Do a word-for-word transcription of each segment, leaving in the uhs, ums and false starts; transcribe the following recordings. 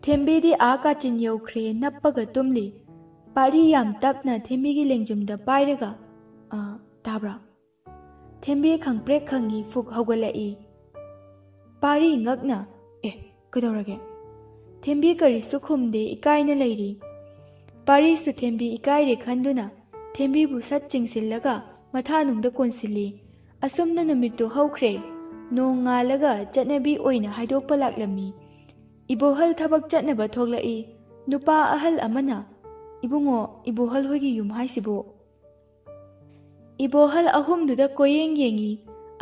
ꯊꯦꯝꯕꯤꯗꯤ ꯑꯥ ꯀꯥꯆꯤꯟ ꯌꯧꯈ꯭ꯔꯦ, ꯅꯞꯄꯒ ꯇꯨꯝꯂꯤ꯫ ꯄꯥꯔꯤ ꯌꯥꯝ ꯇꯞꯅ ꯊꯦꯝꯕꯤꯒꯤ ꯂꯦꯡꯖꯨꯝꯗ ꯄꯥꯏꯔꯒ, "ꯑ, ꯇꯥꯕ꯭ꯔꯥ?" ꯊꯦꯝꯕꯤ ꯈꯪꯄ꯭ꯔꯦꯛ ꯈꯪꯉꯤ, ꯐꯨꯛ ꯍꯧꯒꯠꯂꯛꯏ꯫ ꯄꯥꯔꯤ ꯉꯛꯅ, "ꯑꯦ, ꯀꯩꯗꯧꯔꯒꯦ?" ꯊꯦꯝꯕꯤ ꯀꯔꯤꯁꯨ ꯈꯨꯝꯗꯦ, ꯏꯀꯥꯏꯅ ꯂꯩꯔꯤ꯫ ꯄꯥꯔꯤꯁꯨ ꯊꯦꯝꯕꯤ ꯏꯀꯥꯏꯔꯦ ꯈꯟꯗꯨꯅ ꯊꯦꯝꯕꯤꯕꯨ ꯁꯠ ꯆꯤꯡꯁꯤꯜꯂꯒ ꯃꯊꯥꯅꯨꯡꯗ ꯀꯣꯟꯁꯤꯜꯂꯤ꯫ ꯑꯁꯨꯝꯅ ꯅꯨꯃꯤꯠꯇꯨ ꯍꯧꯈ꯭ꯔꯦ꯫ ꯅꯣꯡ ꯉꯥꯜꯂꯒ ꯆꯠꯅꯕꯤ ꯑꯣꯏꯅ ꯍꯥꯏꯗꯣꯛꯄ ꯂꯥꯛꯂꯝꯃꯤ꯫ ꯏꯕꯣꯍꯜ ꯊꯕꯛ ꯆꯠꯅꯕ ꯊꯣꯛꯂꯛꯏ꯫ ꯅꯨꯄꯥ ꯑꯍꯜ ꯑꯃꯅ, "ꯏꯕꯨꯡꯉꯣ, ꯏꯕꯣꯍꯜ ꯍꯣꯏꯒꯤ ꯌꯨꯝ ꯍꯥꯏꯁꯤꯕꯨ?" ꯏꯕꯣꯍꯜ ꯑꯍꯨꯝꯗꯨꯗ ꯀꯣꯏꯌꯦꯡ ꯌꯦꯡꯉꯤ,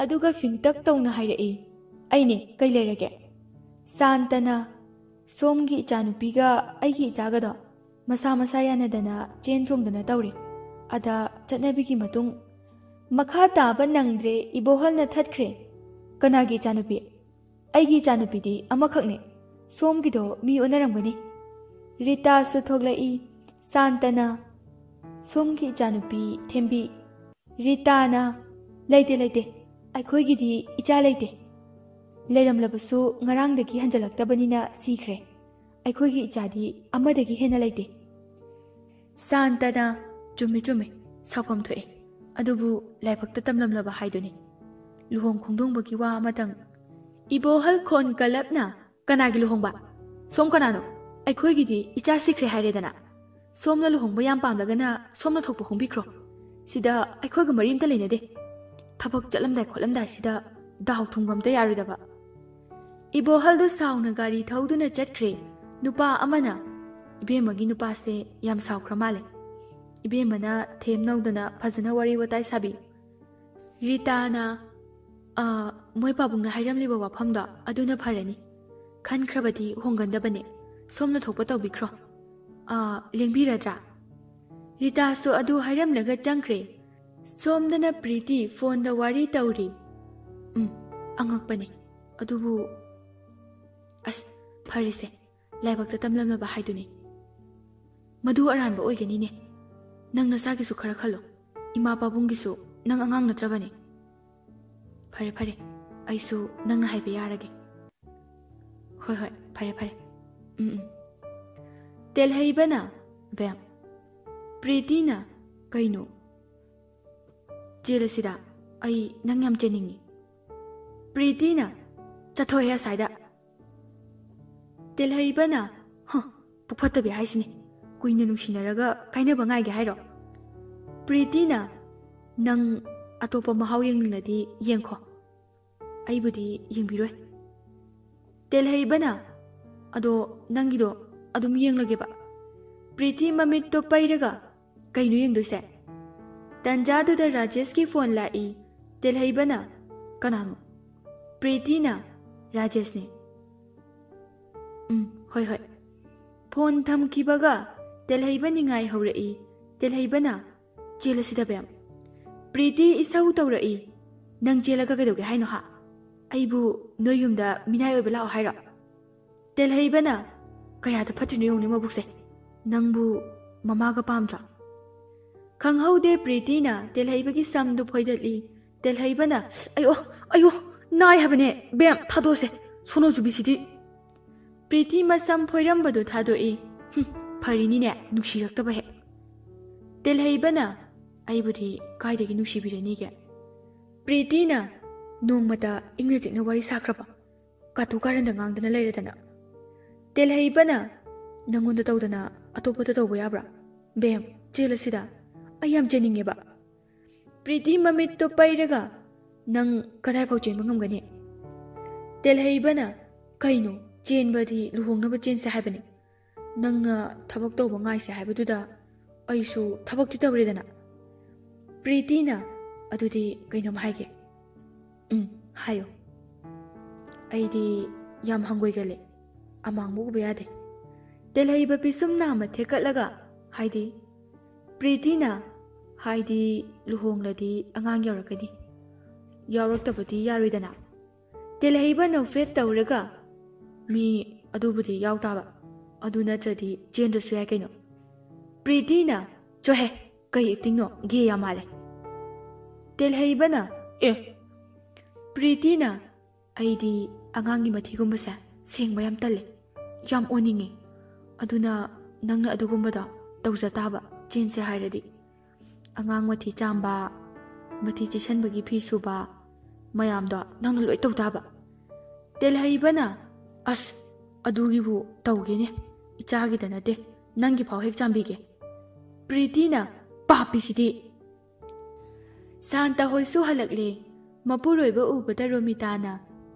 ꯑꯗꯨꯒ ꯐꯤꯡꯇꯛ ꯇꯧꯅ ꯍꯥꯏꯔꯛꯏ, "ꯑꯩꯅꯦ, ꯀꯩ ꯂꯩꯔꯒꯦ?" ꯁꯥꯟꯇꯅ, "ꯁꯣꯝꯒꯤ ꯏꯆꯥꯅꯨꯄꯤꯒ ꯑꯩꯒꯤ ꯏꯆꯥꯒꯗꯣ ꯃꯁꯥ ꯃꯁꯥ ꯌꯥꯅꯗꯅ ꯆꯦꯟ ꯆꯣꯡꯗꯅ ꯇꯧꯔꯦ꯫ ꯑꯗ ꯆꯠꯅꯕꯤꯒꯤ ꯃꯇꯨꯡ..." ꯃꯈꯥ ꯇꯥꯕ ꯅꯪꯗ꯭ꯔꯦ, ꯏꯕꯣꯍꯜꯅ ꯊꯠꯈ꯭ꯔꯦ꯫ "ꯀꯅꯥꯒꯤ ꯏꯆꯥꯅꯨꯄꯤ?" "ꯑꯩꯒꯤ ꯏꯆꯥꯅꯨꯄꯤꯗꯤ ꯑꯃꯈꯛꯅꯦ꯫ ꯁꯣꯝꯒꯤꯗꯣ ꯃꯤ ꯑꯣꯟꯅꯔꯝꯒꯅꯤ꯫" ꯔꯤꯇꯥꯁꯨ ꯊꯣꯛꯂꯛꯏ꯫ ꯁꯥꯟꯇꯅ, "ꯁꯣꯝꯒꯤ ꯏꯆꯥꯅꯨꯄꯤ ꯊꯦꯝꯕꯤ꯫" ꯔꯤꯇꯥꯅ, "ꯂꯩꯇꯦ, ꯂꯩꯇꯦ꯫ ꯑꯩꯈꯣꯏꯒꯤꯗꯤ ꯏꯆꯥ ꯂꯩꯇꯦ꯫ ꯂꯩꯔꯝꯂꯕꯁꯨ ꯉꯔꯥꯡꯗꯒꯤ ꯍꯟꯖꯜꯂꯛꯇꯕꯅꯤꯅ ꯁꯤꯈ꯭ꯔꯦ꯫ ꯑꯩꯈꯣꯏꯒꯤ ꯏꯆꯥꯗꯤ ꯑꯃꯗꯒꯤ ꯍꯦꯟꯅ ꯂꯩꯇꯦ꯫" ꯁꯥꯟꯇꯅ, "ꯆꯨꯝꯃꯤ, ꯆꯨꯝꯃꯤ, ꯁꯥꯎꯐꯝ ꯊꯣꯛꯑꯦ꯫ ꯑꯗꯨꯕꯨ ꯂꯥꯏꯕꯛꯇ ꯇꯝꯂꯝꯂꯕ ꯍꯥꯏꯗꯨꯅꯤ꯫ ꯂꯨꯍꯣꯡ ꯈꯣꯡꯗꯣꯡꯕꯒꯤ ꯋꯥ ꯑꯃꯇꯪ꯫" ꯏꯕꯣꯍꯜ ꯈꯣꯟ ꯀꯜꯂꯞꯅ, "ꯀꯅꯥꯒꯤ ꯂꯨꯍꯣꯡꯕ? ꯁꯣꯝ ꯀꯅꯥꯅꯣ? ꯑꯩꯈꯣꯏꯒꯤꯗꯤ ꯏꯆꯥ ꯁꯤꯈ꯭ꯔꯦ ꯍꯥꯏꯔꯦꯗꯅ꯫ ꯁꯣꯝꯅ ꯂꯨꯍꯣꯡꯕ ꯌꯥꯝ ꯄꯥꯝꯂꯒꯅ ꯁꯣꯝꯅ ꯊꯣꯛꯄ ꯍꯣꯡꯕꯤꯈ꯭ꯔꯣ꯫ ꯁꯤꯗ ꯑꯩꯈꯣꯏꯒ ꯃꯔꯤ ꯑꯝꯇ ꯂꯩꯅꯗꯦ꯫ ꯊꯕꯛ ꯆꯠꯂꯝꯗꯥꯏ ꯈꯣꯠꯂꯝꯗꯥꯏꯁꯤꯗ ꯗꯥꯎ ꯊꯨꯝꯕ ꯑꯝꯇ ꯌꯥꯔꯣꯏꯗꯕ꯫" ꯏꯕꯣꯍꯜꯗꯨ ꯁꯥꯎꯅ ꯒꯥꯔꯤ ꯊꯧꯗꯨꯅ ꯆꯠꯈ꯭ꯔꯦ꯫ ꯅꯨꯄꯥ ꯑꯃꯅ, "ꯏꯕꯦꯝꯃꯒꯤ ꯅꯨꯄꯥꯁꯦ ꯌꯥꯝ ꯁꯥꯎꯈ꯭ꯔ ꯃꯥꯜꯂꯦ꯫" ꯏꯕꯦꯝꯃꯅ ꯊꯦꯝ ꯅꯧꯗꯅ ꯐꯖꯅ ꯋꯥꯔꯤ ꯋꯥꯇꯥꯏ ꯁꯥꯕꯤ꯫ ꯔꯤꯇꯥꯅ, "ꯑ, ꯃꯣꯏ ꯄꯥꯕꯨꯡꯅ ꯍꯥꯏꯔꯝꯂꯤꯕ ꯋꯥꯐꯝꯗꯣ ꯑꯗꯨꯅ ꯐꯔꯅꯤ꯫ ꯈꯟꯈ꯭ꯔꯕꯗꯤ ꯍꯣꯡꯒꯟꯗꯕꯅꯦ꯫ ꯁꯣꯝꯅ ꯊꯣꯛꯄ ꯇꯧꯕꯤꯈ꯭ꯔꯣ꯫ ꯑ, ꯂꯦꯡꯕꯤꯔꯗ꯭ꯔꯥ?" ꯔꯤꯇꯥꯁꯨ ꯑꯗꯨ ꯍꯥꯏꯔꯝꯂꯒ ꯆꯪꯈ꯭ꯔꯦ꯫ ꯁꯣꯝꯗꯅ ꯄ꯭ꯔꯤꯇꯤ ꯐꯣꯟꯗ ꯋꯥꯔꯤ ꯇꯧꯔꯤ꯫ ꯎꯝ, ꯑꯉꯛꯄꯅꯤ꯫ ꯑꯗꯨꯕꯨ, ꯑꯁ, ꯐꯔꯦꯁꯦ, ꯂꯥꯏꯕꯛꯇ ꯇꯝꯂꯝꯂꯕ ꯍꯥꯏꯗꯨꯅꯤ꯫ ꯃꯗꯨ ꯑꯔꯥꯟꯕ ꯑꯣꯏꯒꯅꯤꯅꯦ꯫ ꯅꯪ ꯅꯁꯥꯒꯤꯁꯨ ꯈꯔ ꯈꯜꯂꯣ꯫ ꯏꯃꯥ ꯄꯥꯕꯨꯡꯒꯤꯁꯨ꯫ ꯅꯪ ꯑꯉꯥꯡ ꯅꯠꯇ꯭ꯔꯕꯅꯦ꯫ ꯐꯔꯦ, ꯐꯔꯦ, ꯑꯩꯁꯨ ꯅꯪꯅ ꯍꯥꯏꯕ ꯌꯥꯔꯒꯦ꯫ ꯍꯣꯏ, ꯍꯣꯏ, ꯐꯔꯦ, ꯐꯔꯦ꯫ ꯎꯝ, ꯎꯝ꯫ ꯇꯦꯜꯍꯩꯕꯅ, ꯕꯦꯝ, ꯄ꯭ꯔꯤꯇꯤꯅ, ꯀꯩꯅꯣ? ꯆꯦꯜꯂꯁꯤꯗ, ꯑꯩ ꯅꯪ ꯌꯥꯝ ꯆꯦꯟꯅꯤꯡꯉꯤ꯫ ꯄ꯭ꯔꯤꯇꯤꯅ, ꯆꯠꯊꯣꯛꯑꯦ ꯑꯁꯥꯏꯗ꯫ ꯇꯦꯜꯍꯩꯕꯅ, ꯍ, ꯄꯨꯛꯐꯠꯇꯕꯤ ꯍꯥꯏꯁꯤꯅꯤ꯫ ꯀꯨꯏꯅ ꯅꯨꯡꯁꯤꯅꯔꯒ ꯀꯥꯏꯅꯕ ꯉꯥꯏꯒꯦ ꯍꯥꯏꯔꯣ? ꯄ꯭ꯔꯤꯇꯤꯅ, ꯅꯪ ꯑꯇꯣꯞꯄ ꯃꯍꯥꯎ ꯌꯦꯡꯅꯤꯡꯂꯗꯤ ꯌꯦꯡꯈꯣ꯫ ꯑꯩꯕꯨꯗꯤ ꯌꯦꯡꯕꯤꯔꯣꯏ꯫ ꯇꯦꯜꯍꯩꯕꯅ, ꯑꯗꯣ ꯅꯪꯒꯤꯗꯣ ꯑꯗꯨꯝ ꯌꯦꯡꯂꯒꯦꯕ꯫ ꯄ꯭ꯔꯤꯇꯤ ꯃꯃꯤꯠꯇꯣ ꯄꯩꯔꯒ, ꯀꯩꯅꯣ ꯌꯦꯡꯗꯣꯏꯁꯦ? ꯇꯟꯖꯥꯗꯨꯗ ꯔꯥꯖꯦꯁꯀꯤ ꯐꯣꯟ ꯂꯥꯛꯏ꯫ ꯇꯦꯜꯍꯩꯕꯅ, ꯀꯅꯥꯅꯣ? ꯄ꯭ꯔꯤꯇꯤꯅ, ꯔꯥꯖꯦꯁꯅꯦ꯫ ꯎꯝ, ꯍꯣꯏ, ꯍꯣꯏ꯫ ꯐꯣꯟ ꯊꯝꯈꯤꯕꯒ ꯇꯦꯜꯍꯩꯕ ꯅꯤꯡꯉꯥꯏ ꯍꯧꯔꯛꯏ꯫ ꯇꯦꯜꯍꯩꯕꯅ, ꯆꯦꯜꯂꯁꯤꯗ ꯕꯦꯝ꯫ ꯄ꯭ꯔꯤꯇꯤ ꯏꯁꯧ ꯇꯧꯔꯛꯏ꯫ ꯅꯪ ꯆꯦꯜꯂꯒ ꯀꯩꯗꯧꯒꯦ ꯍꯥꯏꯅꯣ ꯍꯥ? ꯑꯩꯕꯨ ꯅꯣꯏ ꯌꯨꯝꯗ ꯃꯤꯅꯥꯏ ꯑꯣꯏꯕ ꯂꯥꯛꯑꯣ ꯍꯥꯏꯔꯣ? ꯇꯦꯜꯍꯩꯕꯅ, ꯀꯌꯥꯗ ꯐꯠꯇ꯭ꯔꯤꯅꯣ ꯌꯦꯡꯉꯨꯅꯦ ꯃꯕꯨꯛꯁꯦ꯫ ꯅꯪꯕꯨ ꯃꯃꯥꯒ ꯄꯥꯝꯗ꯭ꯔꯣ? ꯈꯪꯍꯧꯗꯦ ꯄ꯭ꯔꯤꯇꯤꯅ ꯇꯦꯜꯍꯩꯕꯒꯤ ꯁꯝꯗꯨ ꯐꯣꯏꯗꯠꯂꯤ꯫ ꯇꯦꯜꯍꯩꯕꯅ, ꯑꯌꯣ, ꯑꯌꯣ, ꯅꯥꯏ ꯍꯥꯏꯕꯅꯦ, ꯕꯦꯝ, ꯊꯥꯗꯣꯛꯑꯁꯦ, ꯁꯣꯅꯣꯖꯨꯕꯤꯁꯤꯗꯤ꯫ ꯄ꯭ꯔꯤꯇꯤ ꯃꯁꯝ ꯐꯣꯏꯔꯝꯕꯗꯨ ꯊꯥꯗꯣꯛꯏ꯫ ꯍꯨꯝ, ꯐꯔꯤꯅꯤꯅꯦ, ꯅꯨꯡꯁꯤꯔꯛꯇꯕ ꯍꯦꯛ꯫ ꯇꯦꯜꯍꯩꯕꯅ, ꯑꯩꯕꯨꯗꯤ ꯀꯥꯏꯗꯒꯤ ꯅꯨꯡꯁꯤꯕꯤꯔꯅꯤꯒꯦ? ꯄ꯭ꯔꯤꯇꯤꯅ, ꯅꯣꯡꯃꯇ ꯏꯪꯅ ꯆꯤꯛꯅ ꯋꯥꯔꯤ ꯁꯥꯈ꯭ꯔꯕ? ꯀꯥꯇꯨ ꯀꯥꯔꯟꯗ ꯉꯥꯡꯗꯅ ꯂꯩꯔꯗꯅ꯫ ꯇꯦꯜꯍꯩꯕꯅ, ꯅꯪꯉꯣꯟꯗ ꯇꯧꯗꯅ ꯑꯇꯣꯞꯄꯗ ꯇꯧꯕ ꯌꯥꯕ꯭ꯔꯥ? ꯕꯦꯝ, ꯆꯦꯜꯂꯁꯤꯗ꯫ ꯑꯩ ꯌꯥꯝ ꯆꯦꯟꯅꯤꯡꯉꯦꯕ꯫ ꯄ꯭ꯔꯤꯇꯤ ꯃꯃꯤꯠꯇꯣ ꯄꯩꯔꯒ, ꯅꯪ ꯀꯗꯥꯏꯐꯥꯎ ꯆꯦꯟꯕ ꯉꯝꯒꯅꯤ? ꯇꯦꯜꯍꯩꯕꯅ, ꯀꯩꯅꯣ, ꯆꯦꯟꯕꯗꯤ ꯂꯨꯍꯣꯡꯅꯕ ꯆꯦꯟꯁꯦ ꯍꯥꯏꯕꯅꯤ꯫ ꯅꯪꯅ ꯊꯕꯛ ꯇꯧꯕ ꯉꯥꯏꯁꯦ ꯍꯥꯏꯕꯗꯨꯗ ꯑꯩꯁꯨ ꯊꯕꯛꯇꯤ ꯇꯧꯔꯦꯗꯅ꯫ ꯄ꯭ꯔꯤꯇꯤꯅ, ꯑꯗꯨꯗꯤ ꯀꯩꯅꯣꯝ ꯍꯥꯏꯒꯦ꯫ ꯎꯝ, ꯍꯥꯏꯌꯣ꯫ ꯑꯩꯗꯤ ꯌꯥꯝ ꯍꯪꯒꯣꯏꯒꯜꯂꯦ꯫ ꯑꯃꯥꯡꯕ ꯎꯕ ꯌꯥꯗꯦ꯫ ꯇꯦꯜꯍꯩꯕ ꯄꯤꯁꯨꯝ ꯅꯥꯝꯃ ꯊꯦꯛꯀꯠꯂꯒ, ꯍꯥꯏꯗꯤ? ꯄ꯭ꯔꯤꯇꯤꯅ, "ꯍꯥꯏꯗꯤ ꯂꯨꯍꯣꯡꯂꯗꯤ ꯑꯉꯥꯡ ꯌꯥꯎꯔꯛꯀꯅꯤ, ꯌꯥꯎꯔꯛꯇꯕꯗꯤ ꯌꯥꯔꯣꯏꯗꯅ꯫ ꯇꯦꯜꯍꯩꯕꯅ ꯐꯦꯠ ꯇꯧꯔꯒ ꯃꯤ ꯑꯗꯨꯕꯨꯗꯤ ꯌꯥꯎ ꯇꯥꯕ, ꯑꯗꯨ ꯅꯠꯇ꯭ꯔꯗꯤ ꯆꯦꯟꯗ꯭ꯔꯁꯨ ꯌꯥꯏ ꯀꯩꯅꯣ"꯫ ꯄ꯭ꯔꯤꯇꯤꯅ, "ꯆꯣꯍꯦ, ꯀꯩ ꯑꯦꯛꯇꯤꯡꯅꯣ? ꯒꯦ ꯌꯥꯝ ꯃꯥꯜꯂꯦ"꯫ ꯇꯦꯜꯍꯩꯕꯅ, "ꯑꯦ, ꯄ꯭ꯔꯤꯇꯤꯅ, ꯑꯩꯗꯤ ꯑꯉꯥꯡꯒꯤ ꯃꯊꯤꯒꯨꯝꯕꯁꯦ ꯁꯦꯡꯕ ꯌꯥꯝ ꯇꯜꯂꯦ, ꯌꯥꯝ ꯑꯣꯅꯤꯡꯉꯦ꯫ ꯑꯗꯨꯅ ꯅꯪꯅ ꯑꯗꯨꯒꯨꯝꯕꯗꯣ ꯇꯧꯖ ꯇꯥꯕ, ꯆꯦꯟꯁꯦ ꯍꯥꯏꯔꯗꯤ꯫ ꯑꯉꯥꯡ ꯃꯊꯤ ꯆꯥꯝꯕ, ꯃꯊꯤ ꯆꯤꯁꯟꯕꯒꯤ ꯐꯤ ꯁꯨꯕ, ꯃꯌꯥꯝꯗꯣ ꯅꯪꯅ ꯂꯣꯏ ꯇꯧ ꯇꯥꯕ"꯫ ꯇꯦꯜꯍꯩꯕꯅ, "ꯑꯁ, ꯑꯗꯨꯒꯤꯕꯨ ꯇꯧꯒꯦꯅꯦ, ꯏꯆꯥꯒꯤꯗ ꯅꯠꯇꯦ, ꯅꯪꯒꯤ ꯐꯥꯎ ꯍꯦꯛ ꯆꯥꯝꯕꯤꯒꯦ"꯫ ꯄ꯭ꯔꯤꯇꯤꯅ, "ꯄꯥꯞꯄꯤꯁꯤꯗꯤ"꯫ ꯁꯥꯟꯇ ꯍꯣꯏꯁꯨ ꯍꯜꯂꯛꯂꯦ꯫ ꯃꯄꯨꯔꯣꯏꯕ ꯎꯕꯗ ꯔꯣꯃꯤꯇꯥꯅ,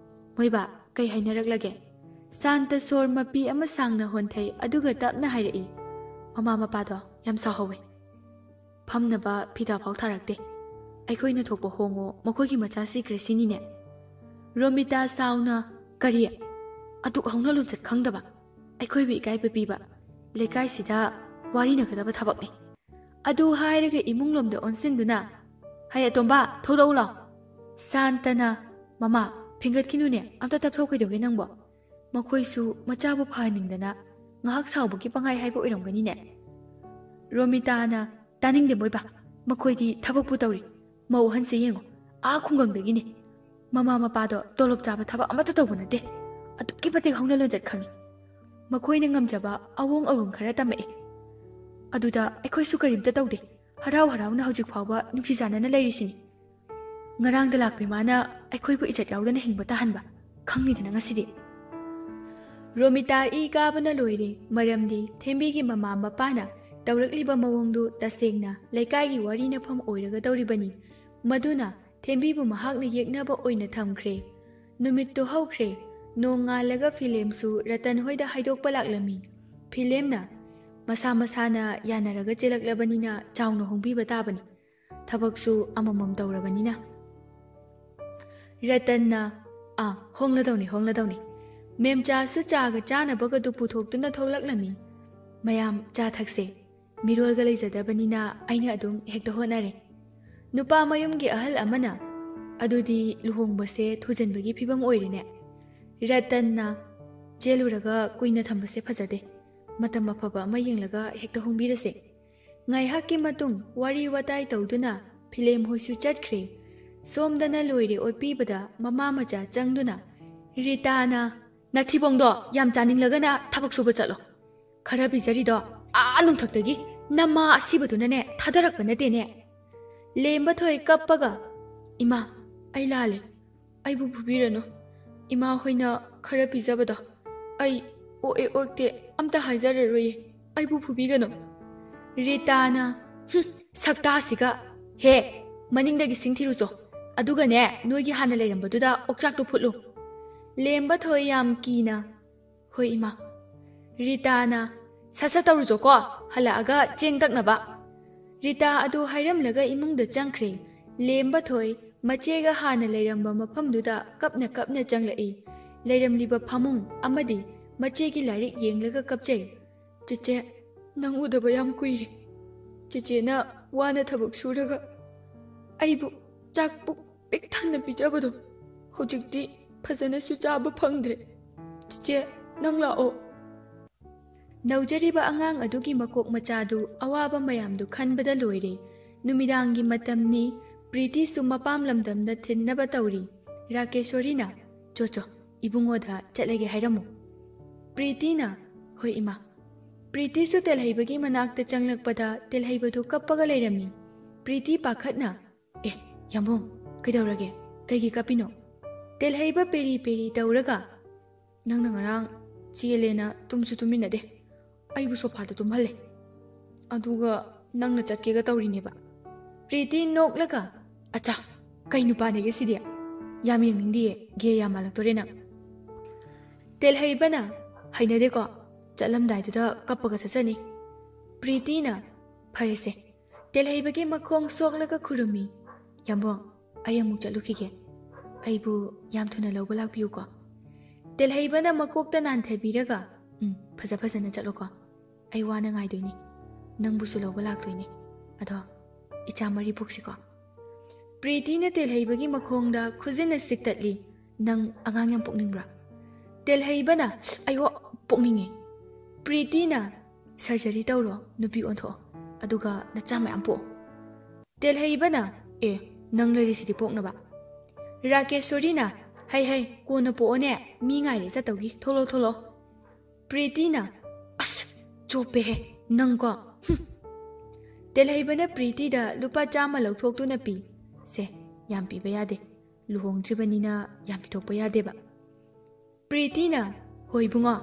"ꯃꯣꯏꯕꯥ, ꯀꯩ ꯍꯥꯏꯅꯔꯛꯂꯒꯦ?" ꯁꯥꯟꯇ ꯁꯣꯔ ꯃꯄꯤ ꯑꯃ ꯁꯥꯡꯅ ꯍꯣꯟꯊꯩ, ꯑꯗꯨꯒ ꯇꯞꯅ ꯍꯥꯏꯔꯛꯏ, "ꯃꯃꯥ ꯃꯄꯥꯗꯣ ꯌꯥꯝ ꯁꯥꯎꯍꯧꯋꯦ꯫ ꯐꯝꯅꯕ ꯐꯤꯗꯥ ꯐꯥꯎ ꯊꯥꯔꯛꯇꯦ꯫ ꯑꯩꯈꯣꯏꯅ ꯊꯣꯛꯄ ꯍꯣꯡꯉꯣ, ꯃꯈꯣꯏꯒꯤ ꯃꯆꯥ ꯁꯤꯈ꯭ꯔꯦ ꯁꯤꯅꯤꯅꯦ"꯫ ꯔꯣꯃꯤꯇꯥ ꯁꯥꯎꯅ, "ꯀꯔꯤ? ꯑꯗꯨꯛ ꯍꯧꯅ ꯂꯣꯟꯆꯠ ꯈꯪꯗꯕ? ꯑꯩꯈꯣꯏꯕꯨ ꯏꯀꯥꯏꯕ ꯄꯤꯕ? ꯂꯩꯀꯥꯏꯁꯤꯗ ꯋꯥꯔꯤꯅꯒꯗꯕ ꯊꯕꯛꯅꯤ"꯫ ꯑꯗꯨ ꯍꯥꯏꯔꯒ ꯏꯃꯨꯡꯂꯣꯝꯗ ꯑꯣꯟꯁꯤꯟꯗꯨꯅ, "ꯍꯩ ꯑꯇꯣꯝꯕ, ꯊꯣꯛꯂꯛꯎ ꯂꯥꯎ"꯫ ꯁꯥꯟꯇꯅ, "ꯃꯃꯥ, ꯐꯤꯡꯒꯠꯈꯤꯅꯨꯅꯦ, ꯑꯝꯇ ꯇꯞꯊꯣꯛ, ꯀꯩꯗꯧꯒꯦ ꯅꯪꯕꯣ?" ꯃꯈꯣꯏꯁꯨ ꯃꯆꯥꯕꯨ ꯐꯍꯟꯅꯤꯡꯗꯅ ꯉꯥꯏꯍꯥꯛ ꯁꯥꯎꯕꯒꯤ ꯄꯪꯍꯥꯏ ꯍꯥꯏꯕ ꯑꯣꯏꯔꯝꯒꯅꯤꯅꯦ꯫ ꯔꯣꯃꯤꯇꯥꯅ, "ꯇꯥꯅꯤꯡꯗꯦ ꯃꯣꯏꯕꯥ, ꯃꯈꯣꯏꯗꯤ ꯊꯕꯛꯄꯨ ꯇꯧꯔꯤ꯫ ꯃꯧ ꯑꯍꯟꯁꯦ ꯌꯦꯡꯉꯨ, ꯑꯥ ꯈꯨꯡꯒꯪꯗꯒꯤꯅꯦ꯫ ꯃꯃꯥ ꯃꯄꯥꯗꯣ ꯇꯣꯂꯣꯞ ꯆꯥꯕ ꯊꯕꯛ ꯑꯃꯠꯇ ꯇꯧꯕ ꯅꯠꯇꯦ꯫ ꯑꯗꯨꯛꯀꯤ ꯃꯇꯤꯛ ꯍꯧꯅ ꯂꯣꯟꯆꯠ ꯈꯪꯉꯤ꯫ ꯃꯈꯣꯏꯅ ꯉꯝꯖꯕ ꯑꯋꯣꯡ ꯑꯔꯨꯝ ꯈꯔ ꯇꯝꯃꯛꯑꯦ꯫ ꯑꯗꯨꯗ ꯑꯩꯈꯣꯏꯁꯨ ꯀꯔꯤꯝꯇ ꯇꯧꯗꯦ꯫ ꯍꯔꯥꯎ ꯍꯔꯥꯎꯅ ꯍꯧꯖꯤꯛ ꯐꯥꯎꯕ ꯅꯨꯡꯁꯤ ꯆꯥꯟꯅꯅ ꯂꯩꯔꯤꯁꯤꯅꯤ꯫ ꯉꯔꯥꯡꯗ ꯂꯥꯛꯄ ꯏꯃꯥꯅ ꯑꯩꯈꯣꯏꯕꯨ ꯏꯖꯠ ꯌꯥꯎꯗꯅ ꯍꯤꯡꯕ ꯇꯥꯍꯟꯕ꯫ ꯈꯪꯉꯤꯗꯅ ꯉꯁꯤꯗꯤ"꯫ ꯔꯣꯃꯤꯇꯥ ꯏ ꯀꯥꯕꯅ ꯂꯣꯏꯔꯦ, ꯃꯔꯝꯗꯤ ꯊꯦꯝꯕꯤꯒꯤ ꯃꯃꯥ ꯃꯄꯥꯅ ꯇꯧꯔꯛꯂꯤꯕ ꯃꯑꯣꯡꯗꯨ ꯇꯁꯦꯡꯅ ꯂꯩꯀꯥꯏꯒꯤ ꯋꯥꯔꯤꯅꯐꯝ ꯑꯣꯏꯔꯒꯗꯧꯔꯤꯕꯅꯤ꯫ ꯃꯗꯨꯅ ꯊꯦꯝꯕꯤꯕꯨ ꯃꯍꯥꯛꯅ ꯌꯦꯛꯅꯕ ꯑꯣꯏꯅ ꯊꯝꯈ꯭ꯔꯦ꯫ ꯅꯨꯃꯤꯠꯇꯨ ꯍꯧꯈ꯭ꯔꯦ꯫ ꯅꯣꯡꯉꯥꯜꯂꯒ ꯐꯤꯂꯦꯝꯁꯨ ꯔꯇꯟ ꯍꯣꯏꯗ ꯍꯥꯏꯗꯣꯛꯄ ꯂꯥꯛꯂꯝꯃꯤ꯫ ꯐꯤꯂꯦꯝꯅ, "ꯃꯁꯥ ꯃꯁꯥꯅ ꯌꯥꯅꯔꯒ ꯆꯦꯜꯂꯛꯂꯕꯅꯤꯅ ꯆꯥꯎꯅ ꯍꯣꯡꯕꯤꯕ ꯇꯥꯕꯅꯤ꯫ ꯊꯕꯛꯁꯨ ꯑꯃꯃꯝ ꯇꯧꯔꯕꯅꯤꯅ"꯫ ꯔꯇꯟꯅ, "ꯑꯥ, ꯍꯣꯡꯂꯗꯧꯅꯤ, ꯍꯣꯡꯂꯗꯧꯅꯤ"꯫ ꯃꯦꯝꯆꯥꯁꯨ ꯆꯥꯒ ꯆꯥꯅꯕꯒꯗꯨ ꯄꯨꯊꯣꯛꯇꯨꯅ ꯊꯣꯛꯂꯛꯂꯝꯃꯤ꯫ "ꯃꯌꯥꯝ ꯆꯥ ꯊꯛꯁꯦ"꯫ ꯃꯤꯔꯣꯜꯒ ꯂꯩꯖꯗꯕꯅꯤꯅ ꯑꯩꯅ ꯑꯗꯨꯝ ꯍꯦꯛꯇ ꯍꯣꯠꯅꯔꯦ꯫ ꯅꯨꯄꯥ ꯃꯌꯨꯝꯒꯤ ꯑꯍꯜ ꯑꯃꯅ, "ꯑꯗꯨꯗꯤ ꯂꯨꯍꯣꯡꯕꯁꯦ ꯊꯨꯖꯟꯕꯒꯤ ꯐꯤꯕꯝ ꯑꯣꯏꯔꯦꯅꯦ?" ꯔꯇꯟꯅ, "ꯆꯦꯜꯂꯨꯔꯒ ꯀꯨꯏꯅ ꯊꯝꯕꯁꯦ ꯐꯖꯗꯦ꯫ ꯃꯇꯝ ꯑꯐꯕ ꯑꯃ ꯌꯦꯡꯂꯒ ꯍꯦꯛꯇ ꯍꯣꯡꯕꯤꯔꯁꯦ꯫" ꯉꯥꯏꯍꯥꯛꯀꯤ ꯃꯇꯨꯡ ꯋꯥꯔꯤ ꯋꯥꯇꯥꯏ ꯇꯧꯗꯨꯅ ꯐꯤꯂꯦꯝ ꯍꯣꯏꯁꯨ ꯆꯠꯈ꯭ꯔꯦ꯫ ꯁꯣꯝꯗꯅ ꯂꯣꯏꯔꯦ ꯑꯣꯠꯄꯤꯕꯗ ꯃꯃꯥ ꯃꯆꯥ ꯆꯪꯗꯨꯅ, ꯔꯤꯇꯥꯅ, "ꯅꯊꯤꯕꯣꯡꯗꯣ ꯌꯥꯝ ꯆꯥꯅꯤꯡꯂꯒꯅ ꯊꯕꯛ ꯁꯨꯕ ꯆꯠꯂꯣ꯫ ꯈꯔ ꯄꯤꯖꯔꯤꯗꯣ ꯑꯥ ꯅꯣꯡꯊꯛꯇꯒꯤ ꯅꯃꯥ ꯑꯁꯤꯕꯗꯨꯅꯅꯦ ꯊꯥꯗꯔꯛꯄ ꯅꯠꯇꯦꯅꯦ꯫" ꯂꯦꯝꯕ ꯊꯣꯏ ꯀꯞꯄꯒ, "ꯏꯃꯥ, ꯑꯩ ꯂꯥꯜꯂꯦ꯫ ꯑꯩꯕꯨ ꯐꯨꯕꯤꯔꯅꯨ꯫ ꯏꯃꯥ ꯍꯣꯏꯅ ꯈꯔ ꯄꯤꯖꯕꯗꯣ ꯑꯩ ꯑꯣꯛꯑꯦ ꯑꯣꯛꯇꯦ ꯑꯝꯇ ꯍꯥꯏꯖꯔꯔꯣꯏꯌꯦ꯫ ꯑꯩꯕꯨ ꯐꯨꯕꯤꯒꯅꯨ꯫" ꯔꯤꯇꯥꯅ, "ꯍꯨꯝ, ꯁꯛꯇꯥꯁꯤꯒ꯫ ꯍꯦ, ꯃꯅꯤꯡꯗꯒꯤ ꯁꯤꯡ ꯊꯤꯔꯨꯆꯣ꯫ ꯑꯗꯨꯒꯅꯦ, ꯅꯣꯏꯒꯤ ꯍꯥꯟꯅ ꯂꯩꯔꯝꯕꯗꯨꯗ ꯑꯣꯛꯆꯥꯛꯇꯣ ꯐꯨꯠꯂꯨ꯫" ꯂꯦꯝꯕ ꯊꯣꯏ ꯌꯥꯝ ꯀꯤꯅ, "ꯍꯣꯏ, ꯏꯃꯥ꯫" ꯔꯤꯇꯥꯅ, "ꯁꯠ ꯁꯠ ꯇꯧꯔꯨꯆꯣꯀꯣ, ꯍꯜꯂꯛꯑꯒ ꯆꯦꯡ ꯇꯛꯅꯕ꯫" ꯔꯤꯇꯥ ꯑꯗꯨ ꯍꯥꯏꯔꯝꯂꯒ ꯏꯃꯨꯡꯗ ꯆꯪꯈ꯭ꯔꯦ꯫ ꯂꯦꯝꯕ ꯊꯣꯏ ꯃꯆꯦꯒ ꯍꯥꯟꯅ ꯂꯩꯔꯝꯕ ꯃꯐꯝꯗꯨꯗ ꯀꯞꯅ ꯀꯞꯅ ꯆꯪꯂꯛꯏ꯫ ꯂꯩꯔꯝꯂꯤꯕ ꯐꯃꯨꯡ ꯑꯃꯗꯤ ꯃꯆꯦꯒꯤ ꯂꯥꯏꯔꯤꯛ ꯌꯦꯡꯂꯒ ꯀꯞꯆꯩ꯫ "ꯆꯦꯆꯦ, ꯅꯪ ꯎꯗꯕ ꯌꯥꯝ ꯀꯨꯏꯔꯦ꯫ ꯆꯦꯆꯦꯅ ꯋꯥꯅ ꯊꯕꯛ ꯁꯨꯔꯒ ꯑꯩꯕꯨ ꯆꯥꯛ ꯄꯨꯛ ꯄꯤꯛ ꯊꯟꯅ ꯄꯤꯖꯕꯗꯣ ꯍꯧꯖꯤꯛꯇꯤ ꯐꯖꯅꯁꯨ ꯆꯥꯕ ꯐꯪꯗ꯭ꯔꯦ꯫ ꯆꯦꯆꯦ, ꯅꯪ ꯂꯥꯛꯑꯣ꯫" ꯅꯧꯖꯔꯤꯕ ꯑꯉꯥꯡ ꯑꯗꯨꯒꯤ ꯃꯀꯣꯛ ꯃꯆꯥꯗꯨ ꯑꯋꯥꯕ ꯃꯌꯥꯝꯗꯨ ꯈꯟꯕꯗ ꯂꯣꯏꯔꯦ꯫ ꯅꯨꯃꯤꯗꯥꯡꯒꯤ ꯃꯇꯝꯅꯤ꯫ ꯄ꯭ꯔꯤꯇꯤꯁꯨ ꯃꯄꯥꯝ ꯂꯝꯗꯝꯗ ꯊꯤꯟꯅꯕ ꯇꯧꯔꯤ꯫ ꯔꯥꯀꯦꯁꯣꯔꯤꯅ, "ꯆꯣ ꯆꯣ, ꯏꯕꯨꯡꯉꯣꯗ ꯆꯠꯂꯒꯦ ꯍꯥꯏꯔꯝꯃꯨ꯫" ꯄ꯭ꯔꯤꯇꯤꯅ, "ꯍꯣꯏ ꯏꯃꯥ꯫" ꯄ꯭ꯔꯤꯇꯤꯁꯨ ꯇꯦꯜꯍꯩꯕꯒꯤ ꯃꯅꯥꯛꯇ ꯆꯪꯂꯛꯄꯗ ꯇꯦꯜꯍꯩꯕꯗꯨ ꯀꯞꯄꯒ ꯂꯩꯔꯝꯃꯤ꯫ ꯄ꯭ꯔꯤꯇꯤ ꯄꯥꯈꯠꯅ, "ꯑꯦ, ꯌꯥꯝꯕꯨꯡ, ꯀꯩꯗꯧꯔꯒꯦ? ꯀꯩꯒꯤ ꯀꯞꯄꯤꯅꯣ?" ꯇꯦꯜꯍꯩꯕ ꯄꯦꯔꯤ ꯄꯦꯔꯤ ꯇꯧꯔꯒ, "ꯅꯪꯅ ꯉꯔꯥꯡ ꯆꯦꯜꯂꯦꯅ ꯇꯨꯝꯁꯨ ꯇꯨꯝꯃꯤꯟꯅꯗꯦ꯫ ꯑꯩꯕꯨ ꯁꯣꯐꯥꯗ ꯇꯨꯝꯍꯜꯂꯦ꯫ ꯑꯗꯨꯒ ꯅꯪꯅ ꯆꯠꯀꯦꯒ ꯇꯧꯔꯤꯅꯦꯕ꯫" ꯄ꯭ꯔꯤꯇꯤ ꯅꯣꯛꯂꯒ, "ꯑꯆꯥ, ꯀꯩ ꯅꯨꯄꯥꯅꯦꯒꯦ ꯁꯤꯗꯤ? ꯌꯥꯝ ꯌꯦꯡꯅꯤꯡꯗꯤꯌꯦ, ꯒꯦ ꯌꯥꯝ ꯃꯥꯜꯂꯛꯇꯣꯔꯦ ꯅꯪ꯫" ꯇꯦꯜꯍꯩꯕꯅ, "ꯍꯩꯅꯗꯦꯀꯣ, ꯆꯠꯂꯝꯗꯥꯏꯗꯨꯗ ꯀꯞꯄꯒ ꯆꯠꯆꯅꯤ꯫" ꯄ꯭ꯔꯤꯇꯤꯅ, "ꯐꯔꯦꯁꯦ꯫" ꯇꯦꯜꯍꯩꯕꯒꯤ ꯃꯈꯣꯡ ꯁꯣꯛꯂꯒ ꯈꯨꯔꯨꯝꯃꯤ꯫ "ꯌꯥꯝꯕꯨꯡ, ꯑꯩ ꯑꯃꯨꯛ ꯆꯠꯂꯨꯈꯤꯒꯦ꯫ ꯑꯩꯕꯨ ꯌꯥꯝ ꯊꯨꯅ ꯂꯧꯕ ꯂꯥꯛꯄꯤꯌꯨꯀꯣ꯫" ꯇꯦꯜꯍꯩꯕꯅ ꯃꯀꯣꯛꯇ ꯅꯥꯟꯊꯕꯤꯔꯒ, "ꯎꯝ, ꯐꯖ ꯐꯖꯅ ꯆꯠꯂꯣꯀꯣ꯫ ꯑꯩ ꯋꯥꯅ ꯉꯥꯏꯗꯣꯏꯅꯤ꯫" ꯅꯪꯕꯨꯁꯨ ꯂꯧꯕ ꯂꯥꯛꯇꯣꯏꯅꯦ꯫ ꯑꯗꯣ ꯏꯆꯥ ꯃꯔꯤ ꯄꯣꯛꯁꯤꯀꯣ꯫ ꯄ꯭ꯔꯤꯇꯤꯅ ꯇꯦꯜꯍꯩꯕꯒꯤ ꯃꯈꯣꯡꯗ ꯈꯨꯖꯤꯟꯅ ꯁꯤꯛꯇꯠꯂꯤ꯫ "ꯅꯪ ꯑꯉꯥꯡ ꯌꯥꯝ ꯄꯣꯛꯅꯤꯡꯕ꯭ꯔꯥ?" ꯇꯦꯜꯍꯩꯕꯅ, "ꯑꯌꯣ, ꯄꯣꯛꯅꯤꯡꯉꯦ꯫" ꯄ꯭ꯔꯤꯇꯤꯅ, "ꯁꯔꯖꯔꯤ ꯇꯧꯔꯣ, ꯅꯨꯄꯤ ꯑꯣꯟꯊꯣꯛꯑꯣ, ꯑꯗꯨꯒ ꯅꯆꯥ ꯃꯌꯥꯝ ꯄꯣꯛꯑꯣ꯫" ꯇꯦꯜꯍꯩꯕꯅ, "ꯑꯦ, ꯅꯪ ꯂꯩꯔꯤꯁꯤꯗꯤ ꯄꯣꯛꯅꯕ꯫" ꯔꯥꯀꯦꯁꯣꯔꯤꯅ, "ꯍꯩ ꯍꯩ, ꯀꯣꯟꯅ ꯄꯣꯛꯑꯣꯅꯦ, ꯃꯤ ꯉꯥꯏꯔꯦ ꯆꯠꯇꯧꯒꯤ, ꯊꯣꯛꯂꯛꯑꯣ ꯊꯣꯛꯂꯛꯑꯣ꯫" ꯄ꯭ꯔꯤꯇꯤꯅ, "ꯑꯁ, ꯆꯣꯞꯄꯦꯍꯦ ꯅꯪꯀꯣ, ꯍꯨꯝ꯫" ꯇꯦꯜꯍꯩꯕꯅ ꯄ꯭ꯔꯤꯇꯤꯗ ꯂꯨꯄꯥ ꯆꯥꯝꯃ ꯂꯧꯊꯣꯛꯇꯨꯅ ꯄꯤ꯫ "ꯁꯦ, ꯌꯥꯝ ꯄꯤꯕ ꯌꯥꯗꯦ, ꯂꯨꯍꯣꯡꯗ꯭ꯔꯤꯕꯅꯤꯅ ꯌꯥꯝ ꯄꯤꯊꯣꯛꯄ ꯌꯥꯗꯦꯕ꯫" ꯄ꯭ꯔꯤꯇꯤꯅ, "ꯍꯣꯏ ꯏꯕꯨꯡꯉꯣ,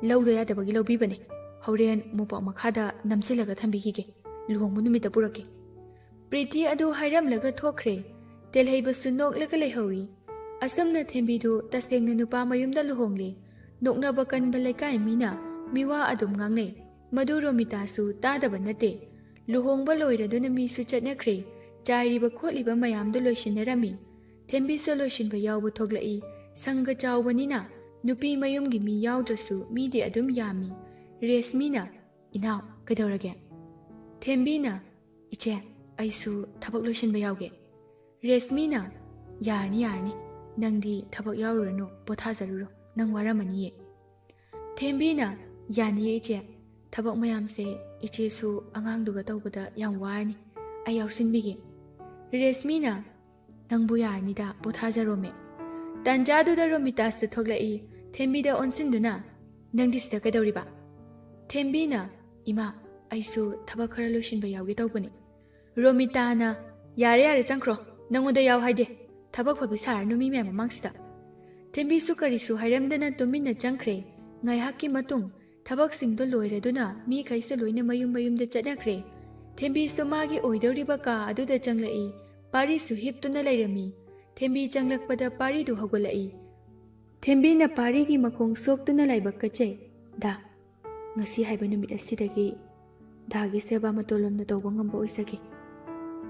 ꯂꯧꯗ ꯌꯥꯗꯕꯒꯤ ꯂꯧꯕꯤꯕꯅꯦ꯫ ꯍꯣꯔꯦꯟ ꯃꯣꯝꯄꯥꯛ ꯃꯈꯥꯗ ꯅꯝꯁꯤꯜꯂꯒ ꯊꯝꯕꯤꯈꯤꯒꯦ, ꯂꯨꯍꯣꯡꯕ ꯅꯨꯃꯤꯠꯇ ꯄꯨꯔꯛꯀꯦ꯫" ꯄ꯭ꯔꯤꯇꯤ ꯑꯗꯨ ꯍꯥꯏꯔꯝꯂꯒ ꯊꯣꯛꯈ꯭ꯔꯦ꯫ ꯇꯦꯜꯍꯩꯕꯁꯨ ꯅꯣꯛꯂꯒ ꯂꯩꯍꯧꯏ꯫ ꯑꯁꯨꯝꯅ ꯊꯦꯝꯕꯤꯗꯨ ꯇꯁꯦꯡꯅ ꯅꯨꯄꯥ ꯃꯌꯨꯝꯗ ꯂꯨꯍꯣꯡꯂꯦ꯫ ꯅꯣꯛꯅꯕ ꯀꯟꯕ ꯂꯩꯀꯥꯏ ꯃꯤꯅ ꯃꯤꯋꯥ ꯑꯗꯨꯝ ꯉꯥꯡꯅꯩ꯫ ꯃꯗꯨ ꯔꯣꯃꯤꯇꯥꯁꯨ ꯇꯥꯗꯕ ꯅꯠꯇꯦ꯫ ꯂꯨꯍꯣꯡꯕ ꯂꯣꯏꯔꯗꯨꯅ ꯃꯤꯁꯨ ꯆꯠꯅꯈ꯭ꯔꯦ꯫ ꯆꯥꯏꯔꯤꯕ ꯈꯣꯠꯂꯤꯕ ꯃꯌꯥꯝꯗꯨ ꯂꯣꯏꯁꯤꯟꯅꯔꯝꯃꯤ꯫ ꯊꯦꯝꯕꯤꯁꯨ ꯂꯣꯏꯁꯤꯟꯕ ꯌꯥꯎꯕ ꯊꯣꯛꯂꯛꯏ꯫ ꯁꯪꯒ ꯆꯥꯎꯕꯅꯤꯅ ꯅꯨꯄꯤ ꯃꯌꯨꯝꯒꯤ ꯃꯤ ꯌꯥꯎꯗ꯭ꯔꯁꯨ ꯃꯤꯗꯤ ꯑꯗꯨꯝ ꯌꯥꯝꯃꯤ꯫ ꯔꯦꯁꯃꯤꯅ, "ꯏꯅꯥꯎ, ꯀꯩꯗꯧꯔꯒꯦ?" ꯊꯦꯝꯕꯤꯅ, "ꯏꯆꯦ, ꯑꯩꯁꯨ ꯊꯕꯛ ꯂꯣꯏꯁꯤꯟꯕ ꯌꯥꯎꯒꯦ꯫" ꯔꯦꯁꯃꯤꯅ, "ꯌꯥꯔꯅꯤ, ꯌꯥꯔꯅꯤ꯫ ꯅꯪꯗꯤ ꯊꯕꯛ ꯌꯥꯎꯔꯨꯔꯅꯨ, ꯄꯣꯊꯥꯖꯔꯨꯔꯣ꯫ ꯅꯪ ꯋꯥꯔꯝꯃꯅꯤꯌꯦ꯫" ꯊꯦꯝꯕꯤꯅ, "ꯌꯥꯅꯤꯌꯦ ꯏꯆꯦ꯫ ꯊꯕꯛ ꯃꯌꯥꯝꯁꯦ ꯏꯆꯦꯁꯨ ꯑꯉꯥꯡꯗꯨꯒ ꯇꯧꯕꯗ ꯌꯥꯝ ꯋꯥꯔꯅꯤ꯫ ꯑꯩ ꯌꯥꯎꯁꯤꯟꯕꯤꯒꯦ꯫" ꯔꯦꯁꯃꯤꯅ, "ꯅꯪꯕꯨ ꯌꯥꯔꯅꯤꯗ, ꯄꯣꯊꯥꯖꯔꯣꯃꯦ꯫" ꯇꯥꯟꯖꯥꯗꯨꯗ ꯔꯣꯃꯤꯇꯥꯁꯨ ꯊꯣꯛꯂꯛꯏ꯫ ꯊꯦꯝꯕꯤꯗ ꯑꯣꯟꯁꯤꯟꯗꯨꯅ, "ꯅꯪꯗꯤ ꯁꯤꯗ ꯀꯩꯗꯧꯔꯤꯕ?" ꯊꯦꯝꯕꯤꯅ, "ꯏꯃꯥ, ꯑꯩꯁꯨ ꯊꯕꯛ ꯈꯔ ꯂꯣꯏꯁꯤꯟꯕ ꯌꯥꯎꯒꯦ ꯇꯧꯕꯅꯤ꯫" ꯔꯣꯃꯤꯇꯥꯅ, "ꯌꯥꯔꯦ, ꯌꯥꯔꯦ, ꯆꯪꯈ꯭ꯔꯣ꯫ ꯅꯪꯉꯣꯟꯗ ꯌꯥꯎ ꯍꯥꯏꯗꯦ꯫ ꯊꯕꯛ ꯐꯕꯤ ꯁꯥꯔꯅꯨ ꯃꯤ ꯃꯌꯥꯝ ꯃꯃꯥꯡꯁꯤꯗ꯫" ꯊꯦꯝꯕꯤꯁꯨ ꯀꯔꯤꯁꯨ ꯍꯥꯏꯔꯝꯗꯅ ꯇꯨꯃꯤꯟꯅ ꯆꯪꯈ꯭ꯔꯦ꯫ ꯉꯥꯏꯍꯥꯛꯀꯤ ꯃꯇꯨꯡ ꯊꯕꯛꯁꯤꯡꯗꯣ ꯂꯣꯏꯔꯗꯨꯅ ꯃꯤꯈꯩꯁꯨ ꯂꯣꯏꯅ ꯃꯌꯨꯝ ꯃꯌꯨꯝꯗ ꯆꯠꯅꯈ꯭ꯔꯦ꯫ ꯊꯦꯝꯕꯤꯁꯨ ꯃꯥꯒꯤ ꯑꯣꯏꯗꯧꯔꯤꯕ ꯀꯥ ꯑꯗꯨꯗ ꯆꯪꯂꯛꯏ꯫ ꯄꯥꯔꯤꯁꯨ ꯍꯤꯞꯇꯨꯅ ꯂꯩꯔꯝꯃꯤ꯫ ꯊꯦꯝꯕꯤ ꯆꯪꯂꯛꯄꯗ ꯄꯥꯔꯤꯗꯨ ꯍꯧꯒꯠꯂꯛꯏ꯫ ꯊꯦꯝꯕꯤꯅ ꯄꯥꯔꯤꯒꯤ ꯃꯈꯣꯡ ꯁꯣꯛꯇꯨꯅ ꯂꯥꯏꯕꯛ ꯀꯠꯆꯩ꯫ "ꯗꯥ, ꯉꯁꯤ ꯍꯥꯏꯕ ꯅꯨꯃꯤꯠ ꯑꯁꯤꯗꯒꯤ ꯗꯥꯒꯤ ꯁꯦꯕꯥ ꯃꯇꯣꯜꯂꯣꯝꯅ ꯇꯧꯕ ꯉꯝꯕ ꯑꯣꯏꯖꯒꯦ꯫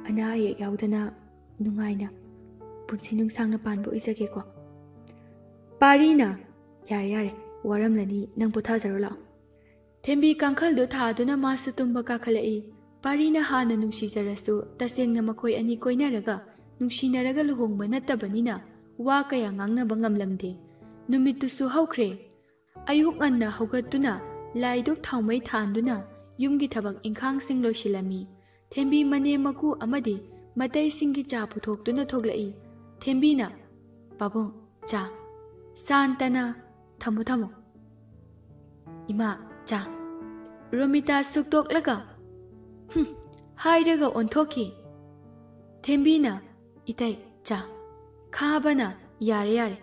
ꯑꯅꯥ ꯑꯌꯦꯛ ꯌꯥꯎꯗꯅ ꯅꯨꯡꯉꯥꯏꯅ ꯄꯨꯟꯁꯤ ꯅꯨꯡꯁꯥꯡꯅ ꯄꯥꯟꯕ ꯑꯣꯏꯖꯒꯦꯀꯣ꯫" ꯄꯥꯔꯤꯅ, "ꯌꯥꯔꯦ, ꯌꯥꯔꯦ, ꯋꯥꯔꯝꯂꯅꯤ, ꯅꯪ ꯄꯣꯊꯥꯖꯔꯣ ꯂꯥꯛꯑꯣ꯫" ꯊꯦꯝꯕꯤ ꯀꯥꯡꯈꯜꯗꯨ ꯊꯥꯗꯨꯅ ꯃꯥꯁꯨ ꯇꯨꯝꯕ ꯀꯥꯈꯠꯂꯛꯏ꯫ ꯄꯥꯔꯤꯅ ꯍꯥꯟꯅ ꯅꯨꯡꯁꯤꯖꯔꯁꯨ ꯇꯁꯦꯡꯅ ꯃꯈꯣꯏ ꯑꯅꯤ ꯀꯣꯏꯅꯔꯒ ꯅꯨꯡꯁꯤꯅꯔꯒ ꯂꯨꯍꯣꯡꯕ ꯅꯠꯇꯕꯅꯤꯅ ꯋꯥ ꯀꯌꯥ ꯉꯥꯡꯅꯕ ꯉꯝꯂꯝꯗꯦ꯫ ꯅꯨꯃꯤꯠꯇꯨꯁꯨ ꯍꯧꯈ꯭ꯔꯦ꯫ ꯑꯌꯨꯛ ꯉꯟꯅ ꯍꯧꯒꯠꯇꯨꯅ ꯂꯥꯏꯗꯨꯛ ꯊꯥꯎꯃꯩ ꯊꯥꯟꯗꯨꯅ ꯌꯨꯝꯒꯤ ꯊꯕꯛ ꯏꯪꯈꯥꯡꯁꯤꯡ ꯂꯣꯏꯁꯤꯜꯂꯝꯃꯤ꯫ ꯊꯦꯝꯕꯤ ꯃꯅꯦꯝ ꯃꯀꯨ ꯑꯃꯗꯤ ꯃꯇꯩꯁꯤꯡꯒꯤ ꯆꯥ ꯄꯨꯊꯣꯛꯇꯨꯅ ꯊꯣꯛꯂꯛꯏ꯫ ꯊꯦꯝꯕꯤꯅ, "ꯄꯥꯕꯨꯡ, ꯆꯥ꯫" "ꯁꯥꯟꯇꯅ, ꯊꯝꯃꯣ, ꯊꯝꯃꯣ꯫ ꯏꯃꯥ, ꯆꯥ꯫" ꯔꯣꯃꯤꯇꯥ ꯁꯨꯛꯇꯣꯛꯂꯒ, "ꯍꯨꯝ," ꯍꯥꯏꯔꯒ ꯑꯣꯟꯊꯣꯛꯈꯤ꯫ ꯊꯦꯝꯕꯤꯅ, "ꯏꯇꯩ, ꯆꯥ꯫" ꯈꯥꯕꯅ, "ꯌꯥꯔꯦ, ꯌꯥꯔꯦ꯫"